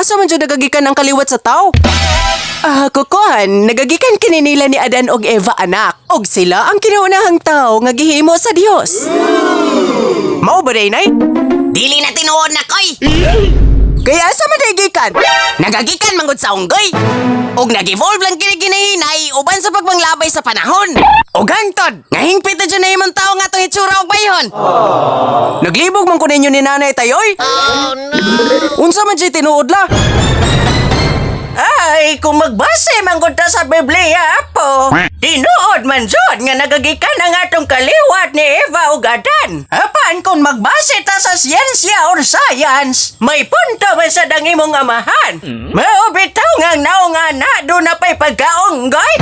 Asa man jud nagagikan ang kaliwat sa tao? Ah, kukuhan, nagagikan kini nila ni Adan og Eva, anak. Og sila ang kinaunahang tao nga gihimo sa Dios. Mao ba day, Nay? Dili na tinuod na koy. Kaya asa man day gikan? Nagagikan manggod sa unggoy. Og nag-evolve lang kini ginahinay uban sa pagmanglabay sa panahon. Og hangtod, nga hingpit na dyan na imong tao nga atong itsura og bayhon. Naglibog man ko ninyo ni nanay tayoy. Oh no. Unsa man jay tinuod la? Ay, kung magbase manggod ta sa Biblia, apo. Tinuod man jud nga nagagikan ang atong kaliwat ni Eva ug Adan. Apan kung magbase ta sa siyensya or science, may punto man sad ang imong amahan. Mao bitaw nga ang naong ana do na pa'y pagkaunggoy.